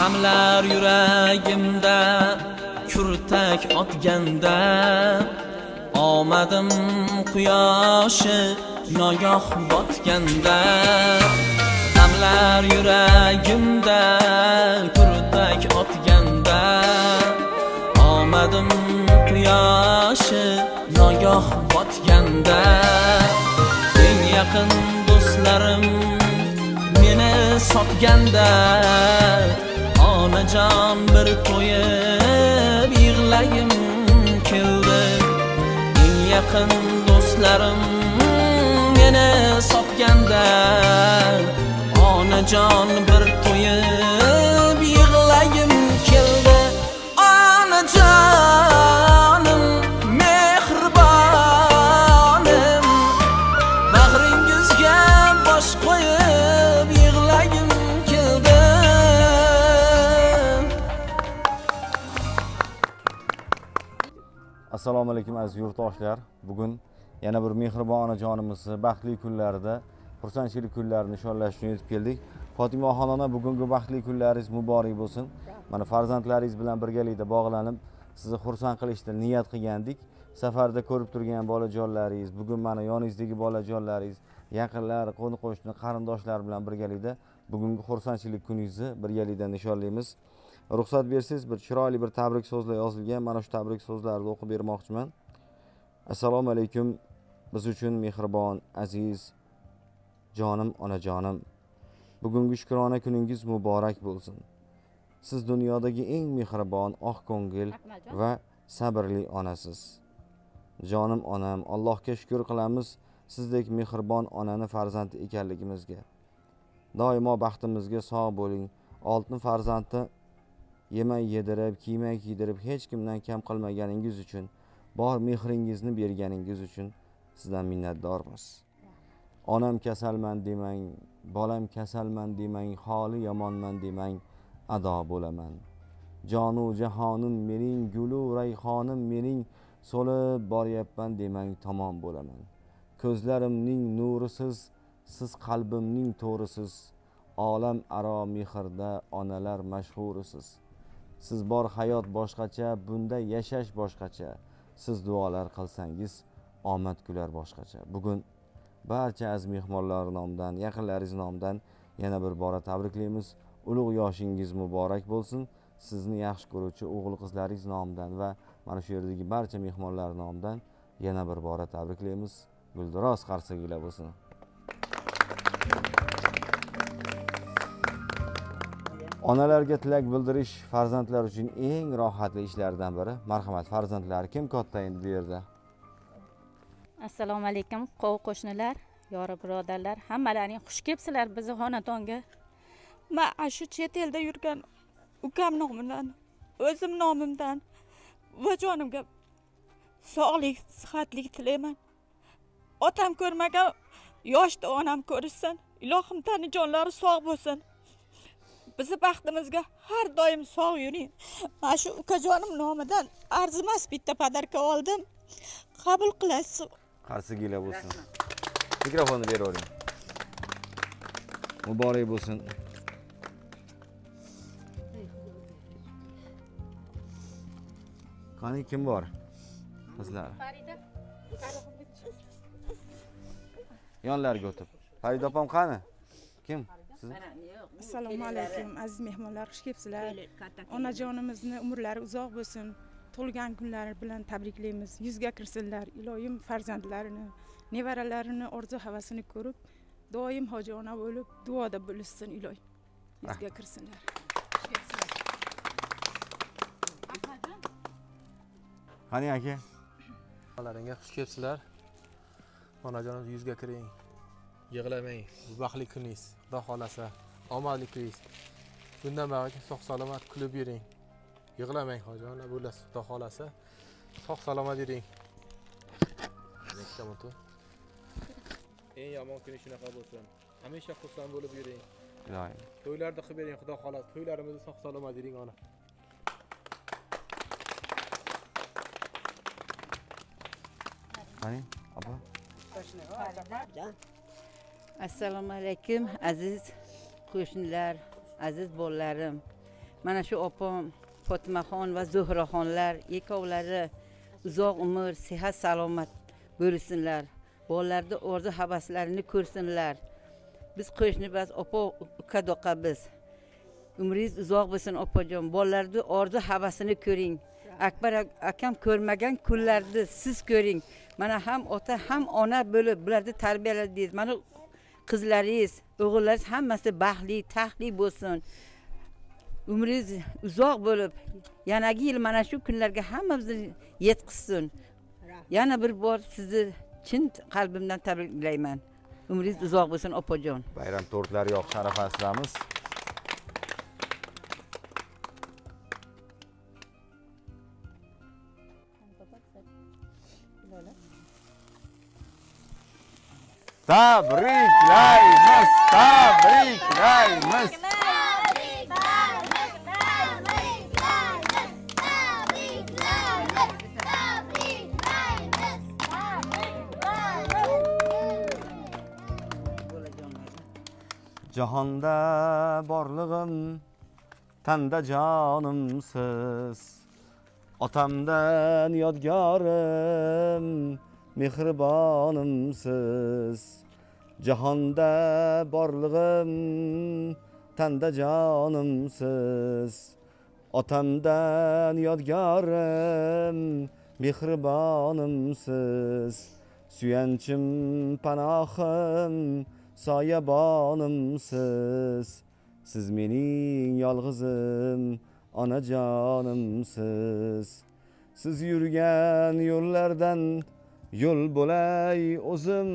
G'amlar yuragimda kurtak otganda, omadim quyoshi nogoh botganda. G'amlar yuragimda kurtak otganda, omadim quyoshi nogoh botganda. Eng yaqin do'stlarim meni sotganda, onajon bir to'yib yig'lagim keldi. Eng yaqin do'stlarim meni sotganda, onajon bir to'yib yig'lagim keldi. Onajonim mehribonim, bag'ringizga bosh qo'yib yig'lagim keldi. Assalomu alaykum aziz yurtdoshlar. Bugun yana bir mehribon onajonimizni baxtli kunlarida, xursandchilik kunlarini nishonlash uchun yetib keldik. Fotimaxon ona, bugungi baxtli kunlaringiz muborak bo'lsin. Mana farzandlaringiz bilan birgalikda bog'lanib, sizni xursand qilishni niyat qilgandik. Safarda ko'rib turgan bolajonlaringiz, bugun mana yoningizdagi bolajonlaringiz, yaqinlar, qo'ni-qo'shni, qarindoshlar bilan birgalikda bugungi xursandchilik kuningizni birgalikda nishonlaymiz. Ruxsat bersangiz, bir chiroyli bir tabrik so'zlar yozilgan. Mana shu tabrik so'zlarini o'qib bermoqchiman. Assalomu alaykum. Biz uchun mehribon, aziz jonim, onajonim. Bugungi shukrona kuningiz muborak bo'lsin. Siz dunyodagi eng mehribon, oq ko'ngil va sabrli onasiz. Jonim onam, Allohga shukr qilamiz sizdek mehribon onani farzandi ekanligimizga. Doimo baxtimizga sog' bo'ling. Oltin farzandni yemay yedirib, kiymay kiydirib, hech kimdan kam qilmaganingiz uchun, bor mehringizni berganingiz uchun sizdan minnatdormiz. Onam kasalman demang, bolam kasalman demang, holi yomonman demang, ado bo'laman. Jonu jahonim mening, gulu rayhonim mening, so'lib boryapman demang, tamom bo'laman. Ko'zlarimning nurisiz, siz qalbimning to'risiz, olam aro mehrda onalar mashhurisiz. Siz bor hayot boshqacha, bunda yashash boshqacha. Siz duolar qilsangiz, omad kular boshqacha. Bugun barcha aziz mehmonlar nomidan, yaqinlaringiz nomidan yana bir bora tabriklaymiz. Ulug' yoshingiz muborak bo'lsin. Sizni yaxshi ko'ruvchi o'g'il qizlaringiz nomidan va mana shu yerdagi barcha mehmonlar nomidan yana bir bora tabriklaymiz. Guldiroz qarsaklar bo'lsin. Onalarga tilak bildirish farzandlar uchun eng rohatli ishlardan biri. Marhamat, farzandlar, kim katta endi bu yerda? Assalomu alaykum, qo'shnilar, yori birodarlar, hammalaring xush kelibsizlar bizni xonadonga. Men shu chet elda yurgan ukam nomidan, o'zim nomimdan buvajonimga sog'lik, sihatlik tilayman. Otam ko'rmagan yoshda onam ko'rishsin. Ilohim tani jonlari sog' bo'lsin. Bizi baxtimizga har doim sog' yuring. Mana shu ukajonim nomidan arzimas bitta podarka oldim. Qabul qilasiz. Qarsaklar bo'lsin. Mikrofonni beravering. Muborak bo'lsin. Qani kim bor? Qizlar. Farida. Yonlariga o'tib. Farida opam qani? Kim? Siz? Assalomu alaykum aziz mehmonlar, xush kelibsizlar. Onajonimizni umrlari uzoq bo'lsin. Tug'ilgan kunlari bilan tabriklaymiz. Yuzga kirsinlar. Iloyim farzandlarini, nevaralarini orzu havasini ko'rib, doim hoji ona bo'lib, duoda bo'lishsin iloy. Yuzga kirsinlar. Qani aka? Onalaringga xush kelibsizlar. Onajonimiz yuzga kiring. Yig'lamang. Bu baxtli kuningiz. Xudo xolasa omadli kuningiz. Bundan buyog'iga sog' salomat kulib yuring. Yig'lamang hoji ona, bo'lasiz Xudo xolasa. Sog' salomat yuring. Eng yomon kuni shunaqa bo'lsin. Hamisha xursand bo'lib yuring. Iloyim. To'ylarda qilib bering Xudo xolasa. To'ylarimizni sog' salomat yuring ona. Qani, opa. Assalomu alaykum aziz qo'shnilar, aziz bolalarim. Mana shu opam Fotimaxon va Zuhraxonlar ikkovlari uzoq umr, sihat, salomat bo'lsinlar. Bolalarni orzu havaslarini ko'rsinlar. Biz qo'shni bas opa uka doqa biz. Umringiz uzoq bo'lsin opajon. Bolalarni orzu havasini ko'ring. Akbar akam ko'rmagan kunlarni siz ko'ring. Mana ham ota ham ona bo'lib bularni tarbiyaladingiz. Mana qizlaringiz, o'g'illaringiz hammasi baxtli, taxtli bo'lsin. Umringiz uzoq bo'lib, yanagi yil mana shu kunlarga hammamizni yetkazsin. Yana bir bor sizni chin qalbimdan tabriklayman. Umringiz uzoq bo'lsin opajon. Bayram tortlari yoqish arafasidamiz. Tabriklaymiz, tabriklaymiz. Jahonda borlig'im, tanda jonimsiz. Otamdan yodgorim, mehribonimsiz. Jahonda borlig'im, tanda jonimsiz. Otamdan yodgorim, mehribonimsiz. Suyanchim, panohim, soyabonimsiz. Siz mening yolg'izim, onajonimsiz. Siz yurgan yo'llardan yo'l bo'lay o'zim.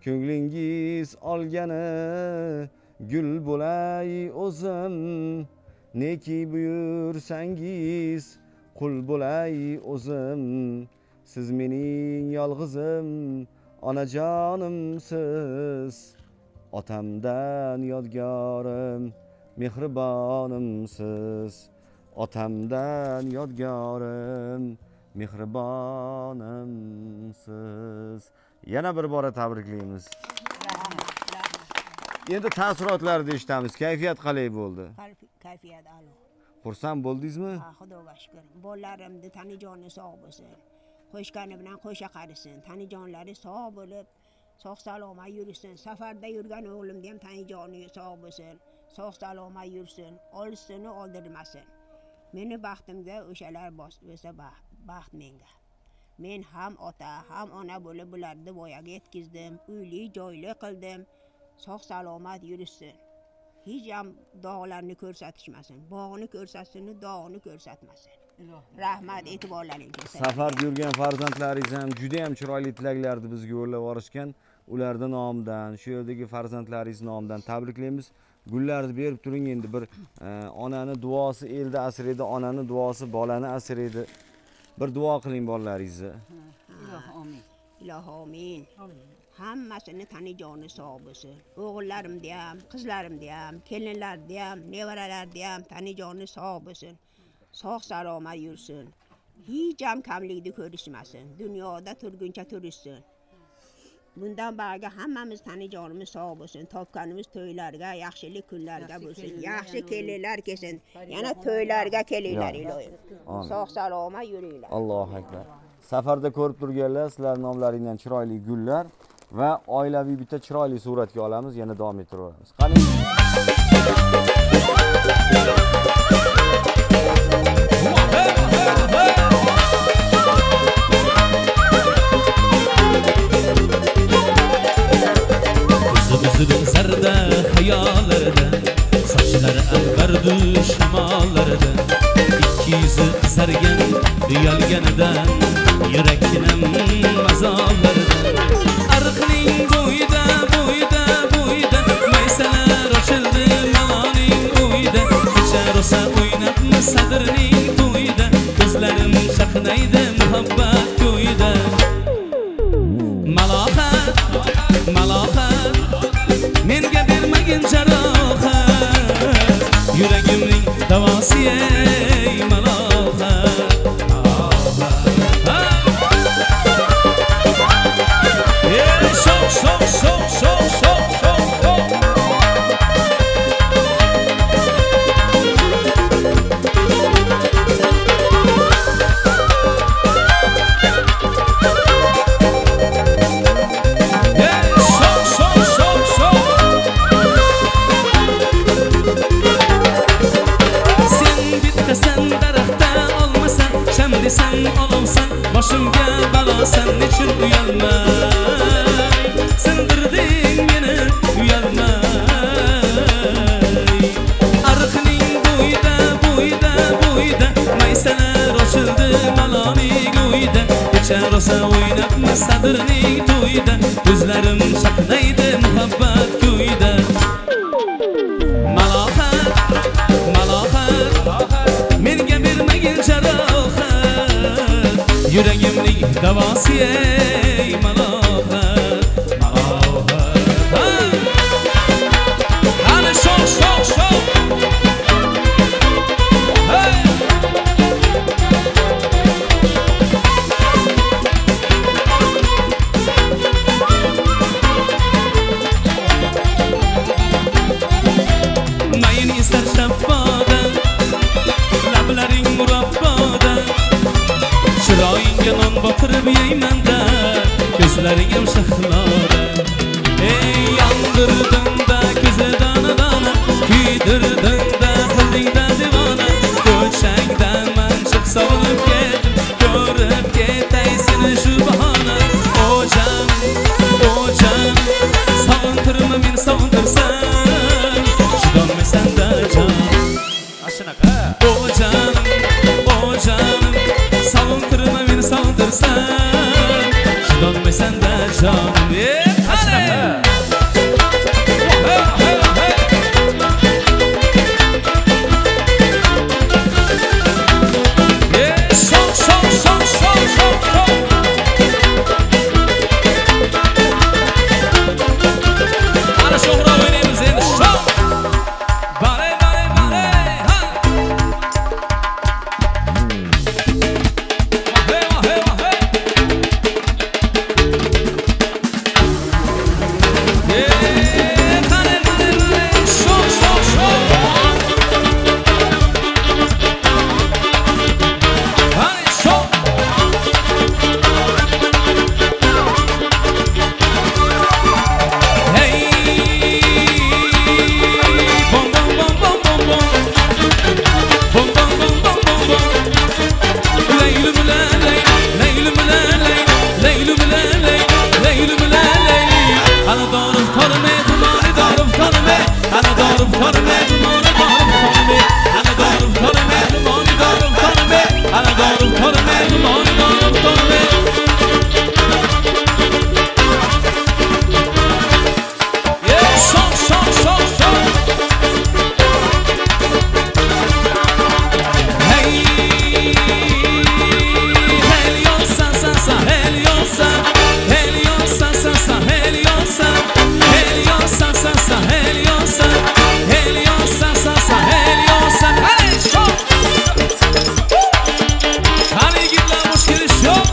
Ko'nglingiz olgani gul bo'lay o'zim. Neki buyursangiz qul bo'lay o'zim. Siz mening yolg'izim, onajonimsiz. Otamdan yodgorim, mehribonimsiz. Otamdan yodgorim, mehribonimsiz. Yana bir bora tabriklaymiz. Endi taassurotlarni eshitamiz. Kayfiyat qalay bo'ldi? Kayfiyat a'lo. Xursand bo'ldingizmi? Ha, Xudoga shukr. Bolalarimni tani joni sog' bo'lsin. Qo'shgani bilan qo'sha qarisin. Tani jonlari sog' bo'lib, sog' salomat yursin. Safarda yurgan o'g'limni ham tani joni sog' bo'lsin. Sog' salomat yursin. Olisini oldirmasin. Meni baxtimga o'shalar bo'lsa baxt menga. Men ham ota, ham ona bo'lib bularni voyaga yetkazdim, uyli joyli qildim. Sog' salomat yursin. Hech ham dog'larni ko'rsatishmasin. Bog'ini ko'rsatsin, dog'ini ko'rsatmasin. Rahmat e'tiborlaringizga. Safarda yurgan farzandlaringiz ham juda ham chiroyli tilaklarni bizga yo'llab yuborishgan. Ularning nomidan, shu yerdagi farzandlaringiz nomidan tabriklaymiz. Gullarni berib turing endi bir onani duosi elda asraydi, onani duosi bolani asraydi. Bir duo qiling bolalaringizni. Ilohi amin. Ilohi amin. Hammasini tani joni sog' bo'lsin. O'g'illarimni ham, qizlarimni ham, kelinlarni ham, nevaralarni ham tani joni sog' bo'lsin. Sog' salomat yursin. Hech ham kamlikni ko'rishmasin. Dunyoda turguncha turishsin. Bundan ba'ga hammamiz tani jonimiz sog' bo'lsin. Topganimiz to'ylarga, yaxshilik kunlarga bo'lsin. Yaxshi kelinlar kelsin. Yana to'ylarga kelinglar iloyim. Sog' salomat yuringlar. Allohu akbar. Safarda ko'rib turganlar, sizlar nomlaringdan chiroyli gullar va oilaviy bitta chiroyli suratga olamiz, yana davom ettiraveramiz. Qani. Ko'zi zarda xayollarda, sochlari anvardu shamollarda, ikki yuzi qizargan uyalganidan, yurakkinam azoblarda. Ariqning bo'yida, bo'yida, bo'yida maysalar ochildi maloning o'yida, kecha rosa o'ynabmi sadrning to'yida, ko'zlarim chaqnaydi muhabbat ko'yida. Malohat, malohat, menga bermagin jarohat, yuragimning davosi ey malohat. Ey sho'x, sho'x, sho'x, sho'x, sho'x, sho'x, sho'x. Boshimga balo sen nechun uyalmay sindirding meni uyalmay. Ariqning bo'yida bo'yida bo'yida maysalar ochildi maloning uyida. Kecha rosa o'ynabmiz sadrning to'yida, ko'zlarim chaqnaydi muhabbat ko'yida. Malohat, malohat, menga bermagin jarohat, yuragimning davosi ey malohat, malohat. Qani sho'x sho'x sho'x. Hey! Mayin esar shabboda, lablaring murabboda, chiroyingga non botirib yeymanda, ko'zlaringam shahloda. Ey yondirding-da ko'zi dona dona, kuydirding-da qilding-da devona. Ko'changda man chiq sog'inib ketdim, ko'rib ketay seni shu bahona. O jonim, o jonim, sog'intirma meni sog'intirsam, chidolmaysan-da jonim. Shunaqa. O jonim, o jonim, sog'intirma meni sog'intirsam, chidolmaysan-da jonim. Shunaqa. Sho'x sho'x sho'x sho'x sho'x sho'x. Ana sho'xroq o'ynaymiz endi. Sho'x. Bare bare bare. Ha. Hey hey hey. Qani qani qani. Sho'x sho'x sho'x. Qani sho'x. Hey, bom bom bom bom bom bom, bom bom bom bom bom bom. Leylim la ley, leylim la ley, leylim la ley, leylim la ley. Ana dorif torme, dumani dorif torme, ana dorif torme, dumani dorif torme, ana dorif torme, dumani dorif torme, ana dorif torme, dumani dorif torme. Sho'x sho'x sho'x sho'x. Hey, Heliosa sa sa Heliosa, Heliosa sa sa Heliosa, Heliosa sa sa Heliosa, Heliosa sa sa Heliosa. Qani sho'x. Qani yigitlar bo'sh kelish yo'q.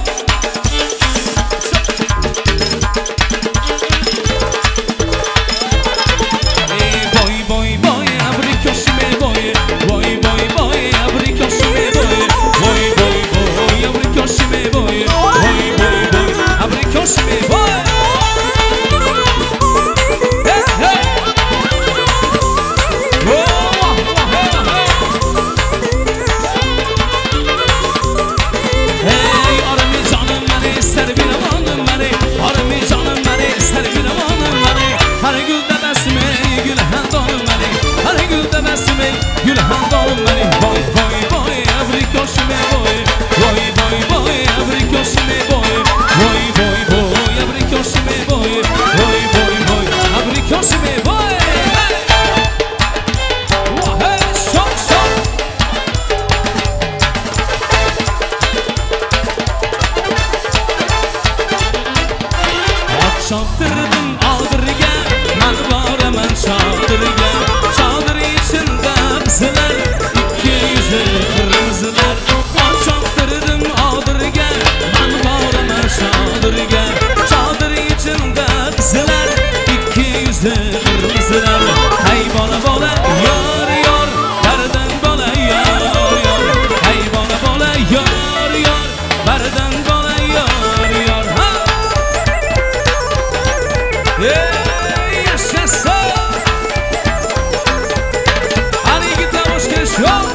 Boy boy boy abrikoshime boy, boy boy boy abrikoshime boy, boy boy boy abrikoshime boy, boy boy boy abrikoshime boy. Hey hey. Oh, hey hey. Hey, ormi jonim mani, sarvinonim mani, ormi jonim mani, sarvinonim mani. Har gulda basme, gul handonim mani, har gulda basme, gul handonim mani. Voy voy voy abrikoshime voy, voy voy voy abrikoshime voy, voy voy voy abrikoshime voy, voy voy voy abrikoshime voy. Hey, sho'x sho'x. Ot choptirdim odirga, man boraman chodirga. Chodir ichida bizlar, ikki yuzi qirmizilar. Ot choptirdim odirga, man boraman chodirga. Chodir ichida bizlar, ikki yuzi qirmizilar. Hay bola bola yor yor, bardan bola yor yor. Hay bola bola yor yor, bardan bola yor yor. Ha! Ey yaşasın! Hani yigitlar bo'sh kelish yo'q.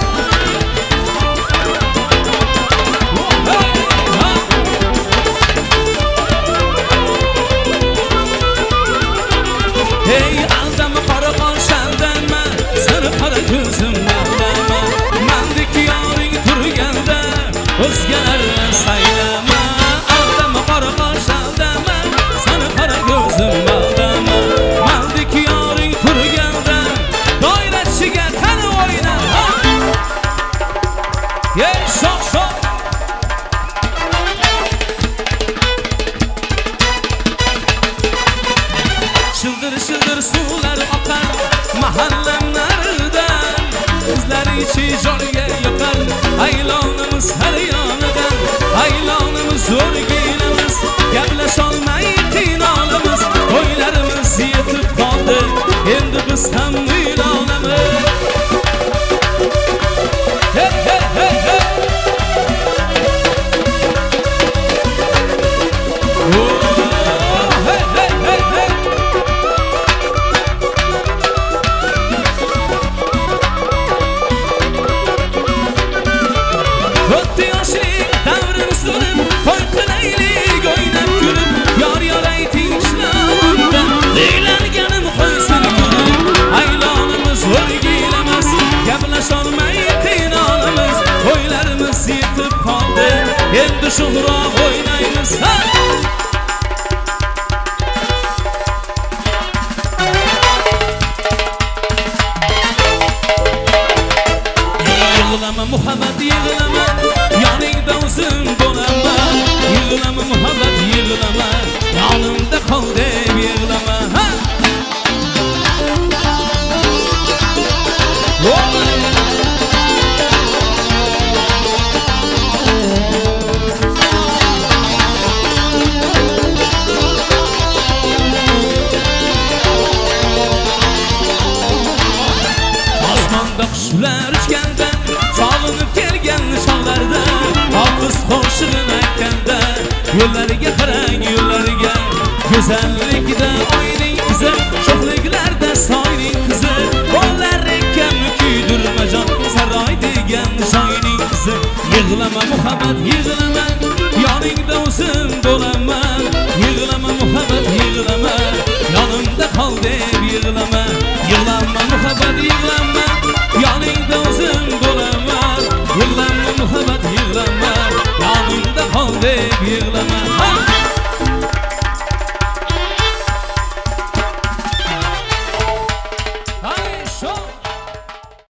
O'zgalarni saylama, aldama qora qosh aldama, sani qora ko'zim aldama. Maldik yoring turganda doirachiga qani o'yna. Ey shoh shoh. Shildir shildir suvlar oqar mahallam naridan, qizlar ichi jonga yoqar aylonimiz har yonidan. Aylonimiz o'rginamiz, gaplasholmay qiynalamiz, to'ylarimiz yetib qoldi, endi biz ham uylanamiz. Hey hey hey hey. Oh, hey hey hey hey. O'tdi yoshlik davrin surib, to'y qilaylik o'ynab kulib, yor yor ayting ishlamda, uylanganim qo'ysin kulib. Aylonimiz o'rgilamas, gaplasholmay qiynalamiz, to'ylarimiz yetib qoldi, endi shuhroq o'ynaymiz. Ha! Yig'lama muhabbat yig'lama, yoningda o'zim bo'laman. Yig'lama muhabbat yig'lama, yonimda qol deb yig'lama. Ha! Osmonda qushlar uchganda, sog'inib kelgan nishonlarda, hofiz qo'shig'ini aytganda, yo'llariga qarang yo'llariga. Go'zallikda oyning qizi, sho'xliklarda soyning qizi, bolalar ekanmi kuydirmajon, saroy degan joyning qizi. Yig'lama muhabbat yig'lama.